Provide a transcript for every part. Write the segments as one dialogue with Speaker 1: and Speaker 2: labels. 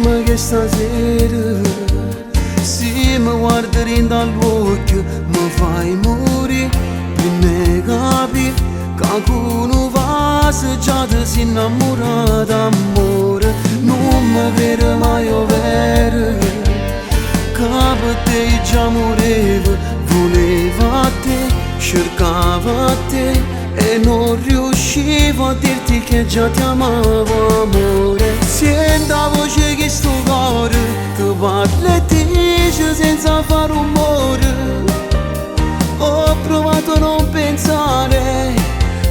Speaker 1: Dimme che stasera, se mi guardi dentro all'occhio, mi fai morire. Prima capi che con un vaso già ti sei innamorata, amore. Non mi credo mai vero, che per te già morivo, volevo a te, cercavo a te e non riuscivo a dirti che già ti amavo, amore. Senta la voce che sto cuore ti parla e dice senza fare rumore. Ho provato a non pensare,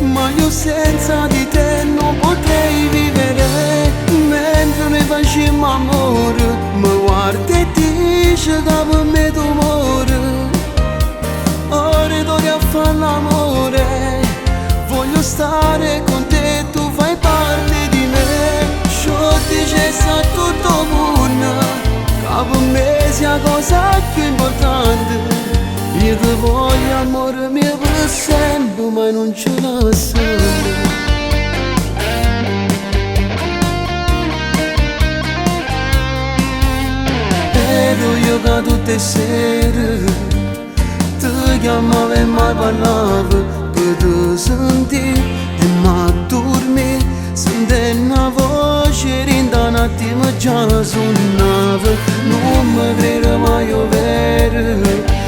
Speaker 1: ma io senza di te non potrei vivere. Mentre noi facciamo amore, mi guardi e dici che per me tu muori. Ora torni a fare l'amore, voglio stare con te, tu fai parte di me. Ciò dice sa tutto mondo, che per me sia cosa più importante. Io ti voglio amore mio per sempre, ma non ce la sento. Ero io che tutte le sere ti chiamavo e mai parlavo per te sentire e ma dormi sentendo una voce in un attimo già suonava. Non mi credo mai vero,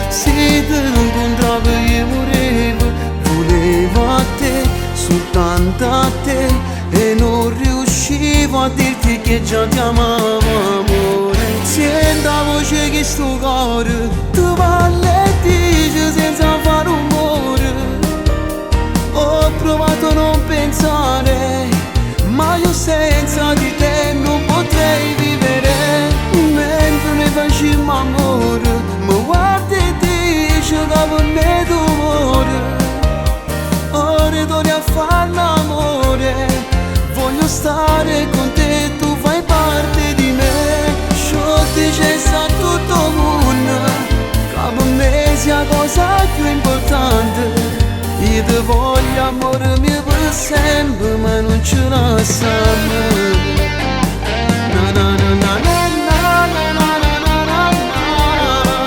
Speaker 1: se ti incontravo io morivo, volevo a te, soltanto a te e non riuscivo a dirti che già ti amavo, amore. Senta la voce che sto cuore ti parla e dice senza fare rumore. Ho provato a non pensare, ma io senza di te non potrei vivere. Mentre noi facciamo amore, mi guardi e dici che per me tu muori. Ora torni a fare l'amore, voglio stare con te, tu fai parte di me. Ciò dice sa tutto mondo, che per me sia cosa più importante. Io ti voglio amore mio per sempre, ma non ce la siamo. Na na na na na na na na na na na.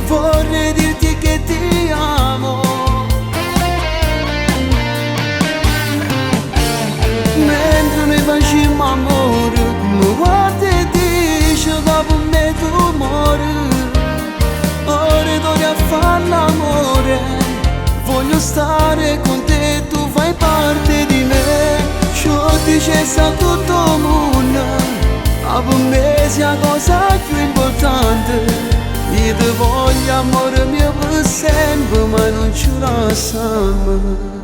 Speaker 1: Vorrei dirti che ti amo, mentre noi facciamo amore, mi guardi e dici che per me tu muori. Ora torni a fare l'amore, voglio stare con te, tu fai parte di me. Ciò dice sa tutto mondo, ma per me sia cosa più importante. Io ti voglio amore mio per sempre, ma non ce la siamo.